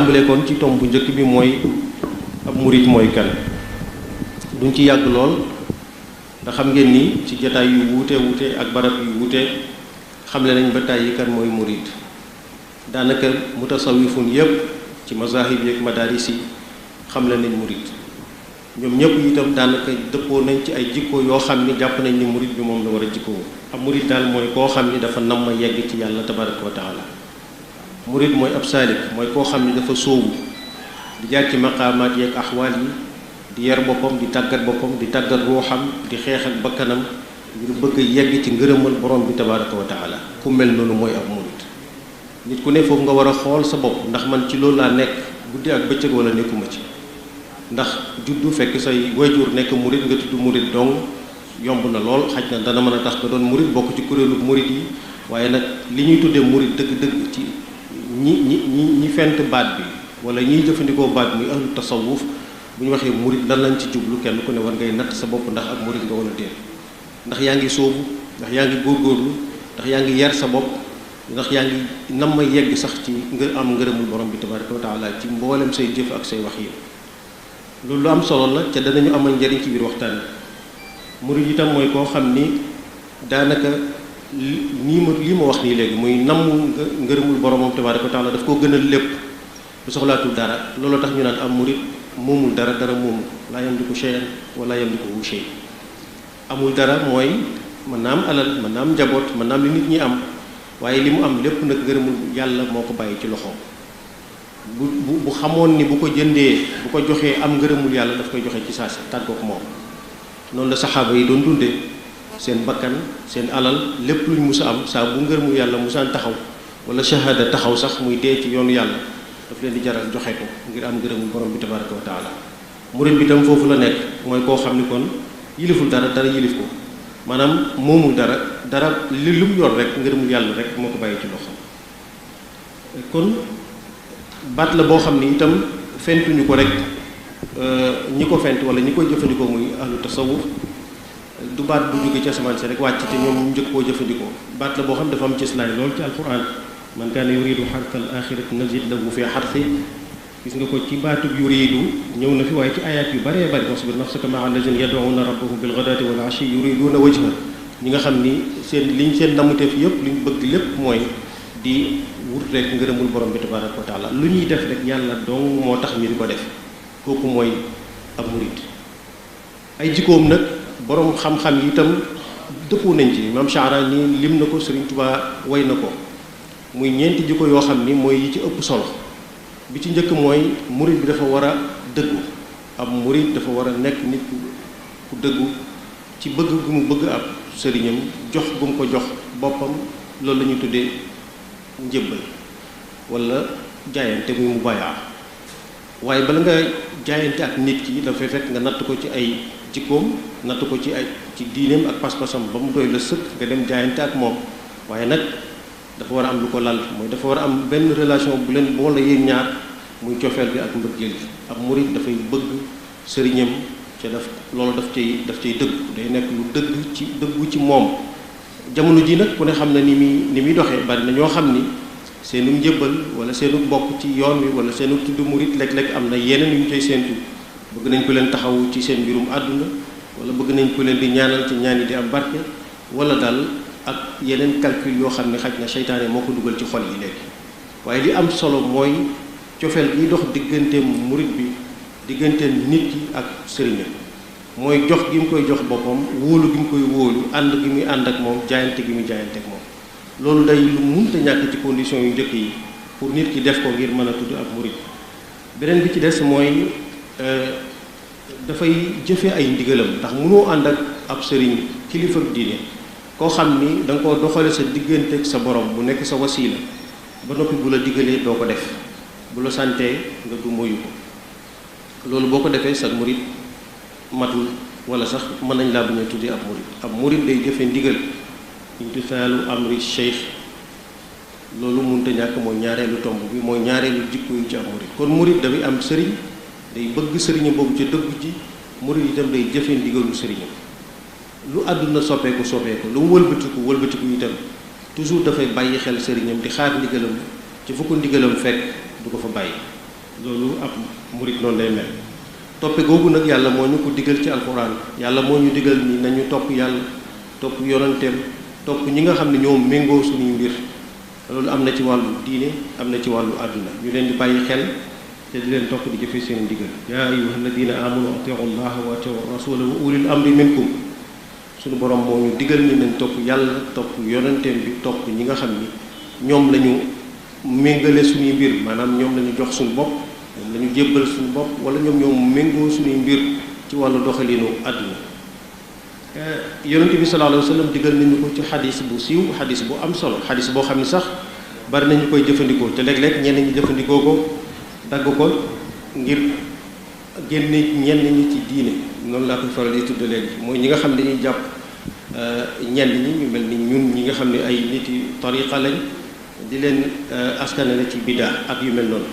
tàmbalee kon ci tomb bu njëkk bi mooy ab murit mooy kan. duñ ci yàgg lool ndax xam ngeen ni ci jataay yu wuute ak barab yu wuute xamle nañ ba tàyyi kan mooy murit. daanaka mutasawifun yépp ci mazahib yeeg madaris yi xamle nañ murit. ñoom ñëpp itam daanaka dëppoo nañ ci ay jikko yoo xam ni jàpp nañ ni murit bi moom la war a jikkoo. ab murit daal mooy koo xam ni dafa nam ma yegg ci yàlla tabaraka wa taala. murit mooy ab saalik mooy koo xam ni dafa sóobu di jaar ci maqaamaat yeeg axwaal yi di yar boppam di tàggat boppam di tàggat ruuxam di xeex ak bakkanam ngir bëgg a yegg ci ngërëmal borom bi tabaraka wa taala. ku mel noonu mooy ab murit. nit ku ne foofu nga war a xool sa bopp ndax man ci loolu laa nekk guddi ak bëccëg wala nekkuma ci. ndax juddu fekk say wayjur nekk murit nga tudd murit dong yomb na lool xaj na dana mën a tax nga doon murit bokk ci kuréelu murit yi waaye nag li ñuy tuddee murit dëgg-dëgg ci ñi fent baat bi wala ñiy jëfandikoo baat muy ahlu tasawuf bu ñu waxee murit lan lañ ci jublu kenn ku ne war ngay natt sa bopp ndax ak murit nga wala déet. ndax yaa ngi sóobu ndax yaa ngi góorgóorlu ndax yaa ngi yar sa bopp ndax yaa ngi nam ma yegg sax ci nga am ngërëmul borom bi tabaraka wa taala ci mboolem say jëf ak say wax yi. loolu lu am solo la ca danañu amal njariñ ci biir waxtaan bi. murid itam mooy koo xam ni daanaka lii ma wax nii léegi muy namm ngërëmul boromam tabaaraka wa taala daf koo gënal lépp du soxlaatul dara loolu tax ñu naan am murid moomul dara moomu laa yamliku shay'an wa laa yamlikuhu shay. amul dara mooy mën naa am alal mën naa am njaboot mën naa am li nit ñi am waaye li mu am lépp nag ngërëmul yàlla moo ko bàyyi ci loxoom. bu xamoon ni bu ko jëndee bu ko joxee am ngërëmul yàlla daf koy joxe ci saasi tàggook moom. noonu la saxaaba yi doon dundee seen bakkan seen alal lépp luñ mus a am saa bu ngërëmul yàlla musaan taxaw wala shahada taxaw sax muy dee ci yoonu yàlla daf leen di jaral joxe ko ngir am ngërëmul borom bi tabaraka wa taala. murid bi tam foofu la nekk mooy koo xam ni kon yiliful dara yilif ko maanaam moomul dara li lu mu yor rek ngërëmul yàlla rek moo ko bàyyi ci loxo. kon baat la boo xam ni itam fentuñu ko rek ñi ko fent wala ñi koy jëfandikoo muy ahlu tasawuf du baat bu jóge ci asamaan si rek wàcc te ñoom ñu njëkk koo jëfandikoo. baat la boo xam dafa am cëslaay lool ci alquran man kaana yuridu xartal axirati nazid lahu fi xarsi gis nga ko ci baatub yuridu ñëw na fi waaye ci ayaat yu bëree bëri wasbir nafsaka maa allazina yad'una rabbahum bil ghadaati wal ashi yuriduna wajha ñi nga xam ni seen namuteef yëpp liñ bëgg lépp mooy di wut rek ngërëmul borom bi tabaraka wa taala lu ñuy def rek yàlla dong moo tax ñu di ko def kooku mooy ab murid. ay jikkoom nag borom xam-xam yi itam dëppoo nañ ci Maam Sha'rani lim na ko Sëriñ Tuubaa way na ko muy ñeenti jikko yoo xam ni mooy yi ci ëpp solo. bi ci njëkk mooy murid bi dafa war a dëggu ab murid dafa war a nekk nit ku dëggu ci bëgg gu mu bëgg ab sëriñam jox gu mu ko jox boppam loolu la ñuy tuddee njëbbal wala jaayante muy mu bayaa. waaye bala nga jaayante ak nit ki dafay fekk nga natt ko ci ay jikkoom natt ko ci diineem ak pas-pasam ba mu doy la sëkk nga dem jaayante ak moom. waaye nag dafa war a am lu ko lal mooy dafa war a am benn relation bu leen boole yéen ñaar muy cofeel bi ak mbëggeel bi. ab murid dafay bëgg sëriñam ca loolu daf cay dëgg day nekk lu dëggu ci moom. jamono ji nag ku ne xam na ni muy doxee bari na ñoo xam ni seenu njëbbal wala seenu bokk ci yoon wi wala seenu tudd murid léeg-léeg am na yeneen yu ñu koy séentu bëgg nañ ko leen taxawu ci seen mbirum àdduna wala bëgg nañ ko leen di ñaanal ci ñaan yi di am barke wala daal ak yeneen calcul yoo xam ne xaj na seytaane moo ko dugal ci xol yi léegi. waaye li am solo mooy cofeel gi dox digganteem murid bi digganteem nit ki ak sëriñam mooy jox gi mu koy jox boppam wóolu gi mu koy wóolu ànd gi muy ànd ak moom jaayante gi muy jaayante ak moom. loolu day lu munta ñàkk ci conditions yu njëkk yi pour nit ki def ko ngir mën a tudd ak murid. beneen bi ci des mooy dafay jëfe ay ndigalam ndax mënoo ànd ak ab sëriñ kilifa diine koo xam ni da nga koo doxale sa diggante ak sa borom bu nekk sa wasiila ba noppi bu la digalee doo ko def bu la santee nga du moyu ko. loolu boo ko defee sa murid matul wala sax mën nañ laa bañ a tuddee ab murid. ab murid day jëfe ndigal imtisaalu amri cheikh loolu mënut a ñàkk mooy ñaareelu tomb bi mooy ñaareelu jikko yu ci am murid. kon murid dafay am sëriñ day bëgg sëriñam boobu ca dëggu ji murid itam day jëfe ndigalu sëriñam. lu àdduna soppeeku lu mu wëlbatiku itam toujours dafay bàyyi xel sëriñam di xaar ndigalam ci fu ko ndigalam fekk du ko fa bàyyi. loolu ab murit noonu lay mel. toppe googu nag yàlla moo ñu ko digal ci alxuraan, yàlla moo ñu digal ni nañu topp yàlla, topp yonanteem, topp ñi nga xam ne ñoom méngoo suñuy mbir. loolu am na ci wàllu diine, am na ci wàllu àdduna, ñu leen di bàyyi xel te di leen topp di jëfe seen ndigal. yaa ayyuha alladina amanu atiu llaha wa atiu rasula wa ulil amri minkum. suñu borom moo ñu digal ni nañ topp yàlla, topp yonanteem bi, topp ñi nga xam ni ñoom la ñu méngale suñuy mbir, maanaam ñoom la ñu jox suñu bopp, ñoom la ñu jébbal suñu bopp, wala ñoom méngoo suñuy mbir ci wàllu doxalinu àdduna. yonente bi sallallahu alayhi wa sallam digal nañu ko ci xadis bu siiw, xadis bu am solo, xadis boo xam ne sax bari nañu koy jëfandikoo te léeg-léeg ñenn ñi jëfandikoo ko dagg ko ngir génne ñenn ñi ci diine. noonu laa koy faral di tudd léegi, mooy ñi nga xam ne dañuy jàpp ñenn ñi ñu mel ni ñun ñi nga xam ne ay nit yi tariqa lañ di leen askanale ci bidaa ak yu mel noonu.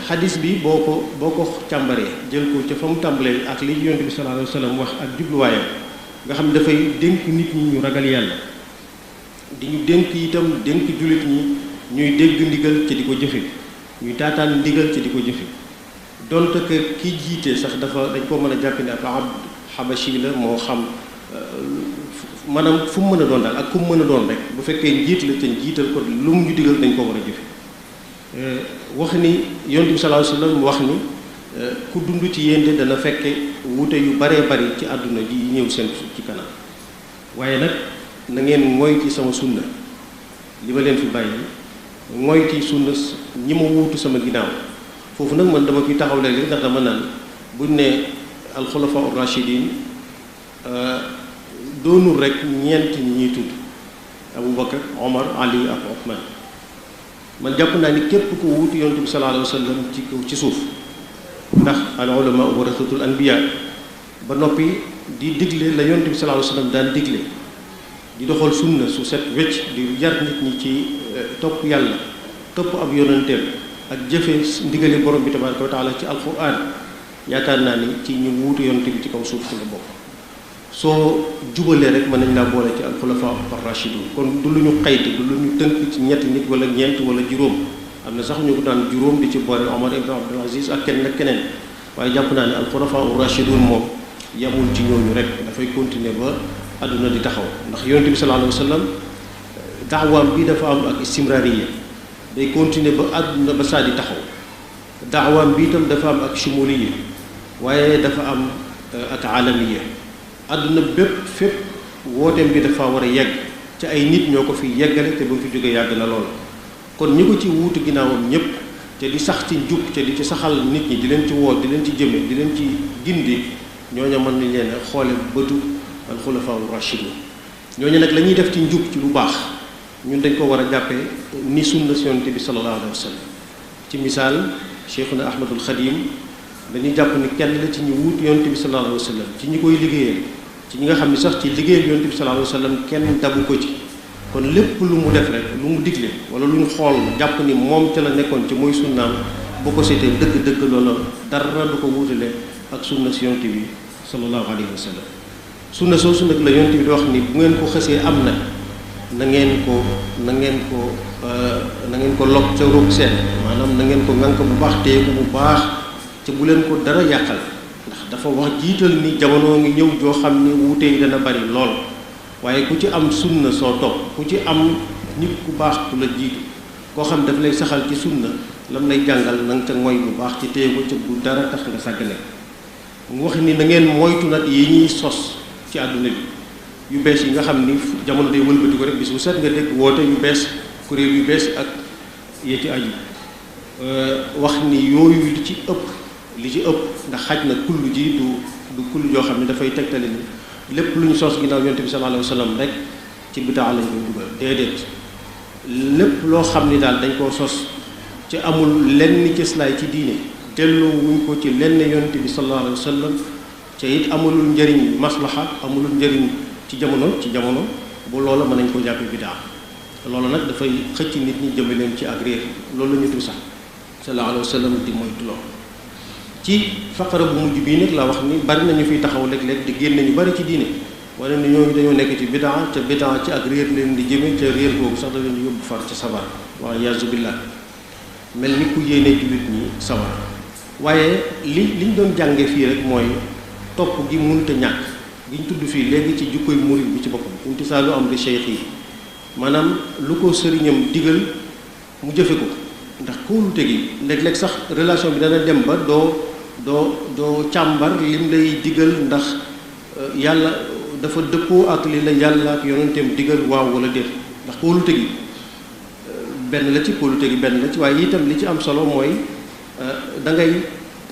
xadis bi boo ko càmbaree jël ko ca fa mu tàmbalee ak li yonent bi sallallahu alayhi wa sallam wax ak jubluwaayam, nga xam ne dafay dénk nit ñi ñu ragal yàlla, di ñu dénk itam dénk jullit ñi ñuy dégg ndigal ci di ko jëfe, ñuy taataan ndigal ci di ko jëfe. donte que ki jiite sax dañ koo mën a jàpp ne ab xabashi la, moo xam maanaam fu mu mën a doon daal ak ku mu mën a doon rek, bu fekkee njiit la te jiital ko lu mu ñu digal dañ ko war a jëfe. wax ni yonent bi sallallahu alayhi wasallam wax ni ku dund ci yéen dana fekke wuute yu baree bari ci àdduna ji ñëw seen ci kanam, waaye nag na ngeen mooy ci sama sunna li ma leen fi bàyyi, mooy ci sunna ñi ma wuutu sama ginnaaw. foofu nag man dama fi taxaw léegi ndax dama naan buñ ne alxulafa ar-rashidin doonul rek ñeent ñi ñuy tudd Abu Bakar, Omar, Ali ak Othman. man jàpp naa ni képp ku wuutu yonent bi sallallahu alayhi wa sallam ci kaw ci suuf, ndax al ulama warasatul anbiya, ba noppi di digle la yonent bi sallallahu alayhi wa sallam daan digle, di doxal sunna su set wecc, di yar nit ñi ci topp yàlla, topp ab yonenteem ak jëfe ndigali borom bi tabaraka wa taala ci alquran. yaakaar naa ni ci ñu wuutu yonent bi ci kaw suuf ci la bokk. soo jubalee rek mën nañ laa boole ci alxulafa ar-rashidun. kon du lu ñu xayti, du lu ñu tënk ci ñetti nit wala ñeent wala juróom. am na sax ñu ko daan juróom di ci boole Omar ibn Abdul Aziz ak kenn ak keneen, waaye jàpp naa ne alxulafa ar-rashidun moom yamul ci ñooñu rek, dafay continuer ba àdduna di taxaw. ndax yonent bi sallallahu alayhi wa sallam daawaam bi dafa am ak istimrariya, day continuer ba àdduna ba saa di taxaw. daawaam bi itam dafa am ak shumuliya, waaye dafa am ak alamiya. àdduna bépp fépp wooteem bi dafa war a yegg ci ay nit ñoo ko fi yeggale te ba mu fi jógee yàgg na lool. kon ñi ko ci wuutu ginnaawam ñëpp te di sax ci njub te di ci saxal nit ñi, di leen ci woo, di leen ci jëme, di leen ci gindi, ñooña mën nañ leen a xoole bëtu alxulafa ar-rashidun. ñooñu nag la ñuy def ci njub ci lu baax ñun dañ ko war a jàppee ni sunna yonent bi sallallahu alayhi wa sallam. ci misaal Cheikhuna Ahmadul Xadim dañuy jàpp ni kenn la ci ñu wuutu yonent bi sallallahu alayhi wa sallam, ci ñi koy liggéeyal, ci ñi nga xam ne sax ci liggéeyal yonent bi sallallahu alayhi wa sallam kenn dabu ko ci. kon lépp lu mu def rek, lu mu digle wala lu ñu xool jàpp ni moom ca la nekkoon ci mooy sunnaam, boo ko seetee dëgg-dëgg loola dara du ko wuutale ak sunna si yonent bi sallallahu alayhi wa sallam. sunna soosu nag la yonent bi di wax ni bu ngeen ko xësee am na ngeen ko log ca ruug seen, maanaam na ngeen ko ŋànk bu baax, téye ko bu baax, te bu leen ko dara yàqal. ndax dafa wax jiital ni jamono ngi ñëw joo xam ni wuute yi dana bari lool, waaye ku ci am sunna soo topp, ku ci am nit ku baax ku la jiitu, koo xam daf lay saxal ci sunna, lam lay jàngal na nga ca ngoy bu baax ci téye ko ca bu dara tax nga sàggane. mu wax ni na ngeen moytu nag yi ñuy sos ci àdduna bi yu bees yi nga xam ni jamono day wëlbati ko rek bis bu set nga dégg woote yu bees, kuréel yu bees ak yee ci aju. wax ni yooyu li ci ëpp ndax xaj na kullu ji du kullu joo xam ne dafay tegtale ni lépp lu ñu sos ginnaaw yonent bi sallallahu alayhi wa sallam rek ci bidaa lañ koy dugal. déedéet, lépp loo xam ni daal dañ koo sos ci amul lenn cëslaay ci diine, delloo wuñ ko ci lenn yonent bi sallallahu alayhi wa sallam, te it amulul njëriñ maslaxa, amulul njëriñ ci jamono bu loola mën nañ ko jàppe bidaa. loolu nag dafay xëcc nit ñi jëme leen ci ak réer. loolu la ñu tu sax sallallahu alayhi wa sallam di moytu lool. ci faqara bu mujj bii nag la wax ni bari nañu fiy taxaw léeg-léeg di génne ñu bari ci diine, wala ni ñooñu dañoo nekk ci bidaa, te bidaa ci ak réer leen di jëme, te réer boobu sax da leen di yóbbu far ci sabar, wa iyaazu billah. mel ni ku yéene jullit ñi sawar waaye liñ doon jànge fii rek mooy topp gi munta ñàkk giñ tudd fii léegi ci jukkoy murid bi ci boppam imtisaalu amri cheikh yi maanaam lu ko sëriñam digal mu jëfe ko ndax kóolute gi léeg-léeg sax relation bi dana dem ba doo càmbar lim lay digal ndax yàlla dafa dëppoo ak li la yàlla ak yonenteem digal waaw wala déet ndax kóolute gi benn la ci kóolute gi benn la ci waaye itam li ci am solo mooy da ngay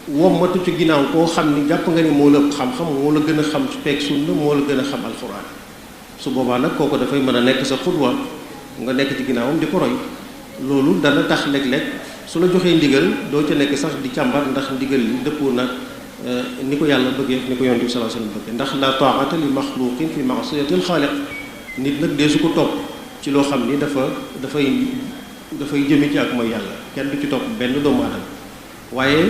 wommatu ci ginnaaw koo xam ni jàpp nga ni moo la xam-xam moo la gën a xam peeg sunna moo la gën a xam alxuraan su boobaa nag kooku dafay mën a nekk sa xudwa nga nekk ci ginnaawam di ko roy loolu dana tax léeg-léeg su la joxee ndigal doo ca nekk sax di càmbar ndax ndigal li dëppoo nag ni ko yàlla bëggee ni ko yonent bi sallallahu alayhi wasallam bëggee ndax la ta'ata li maxluqin fi ma'siyatil xaaliq nit nag dee su ko topp ci loo xam ni dafay jëme ci ak mooy yàlla kenn du ci topp benn doomu aadama waaye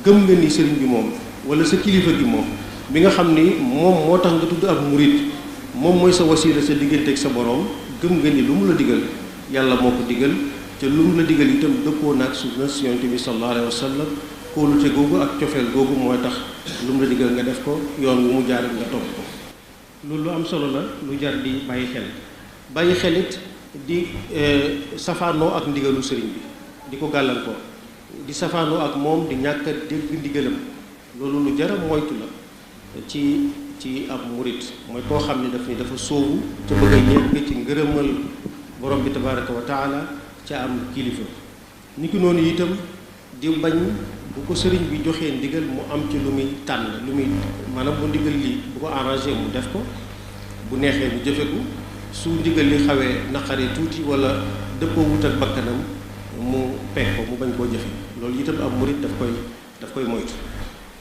gëm nga ni sëriñ bi moom wala sa kilifa gi moom bi nga xam ni moom moo tax nga tudd ab murit moom mooy sa wasiila sa digganteeg sa borom gëm nga ni lu mu la digal yàlla moo ko digal te lu mu la digal itam dëppoo naag sunna Yonent bi sallallahu alayhi wa sallam kóolute googu ak cofeel googu mooy tax lu mu la digal nga def ko yoon wu mu jaar nga topp ko loolu lu am solo la lu jar di bàyyi xelit di safaanoo ak ndigalu sëriñ bi di ko gàllankoor di safaanoo ak moom di ñàkk a dégg ndigalam loolu lu jara moytu la ci ab murit mooy koo xam ne dafa sóobu ca bëgg a yegg ci ngërëmal borom bi tabaraka wa taala ca am kilifa ni ki noonu itam di bañ bu ko sëriñ bi joxee ndigal mu am ci lu muy tànn lu muy maanaam bu ndigal li bu ko arrangé mu def ko bu neexee mu jëfe ko su ndigal li xawee naqari tuuti wala dëppoo wut ak bakkanam mu peeg ko mu bañ koo jëfe loolu itam ab murit daf koy moytu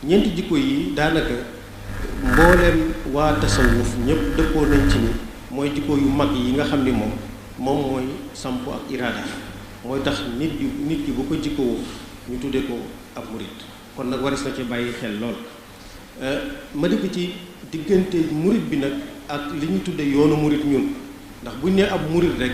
ñeenti jikko yi daanaka mbooleem waa tasawuf ñëpp dëppoo nañ ci ni mooy jikko yu mag yi nga xam ni moom mooy samp ak iraada mooy tax nit ki bu ko jikkoo ñu tudde ko ab murit kon nag waris na ci bàyyi xel lool ma dikk ci diggante murit bi nag ak li ñu tudde yoonu murit ñun ndax buñ ne ab murit rek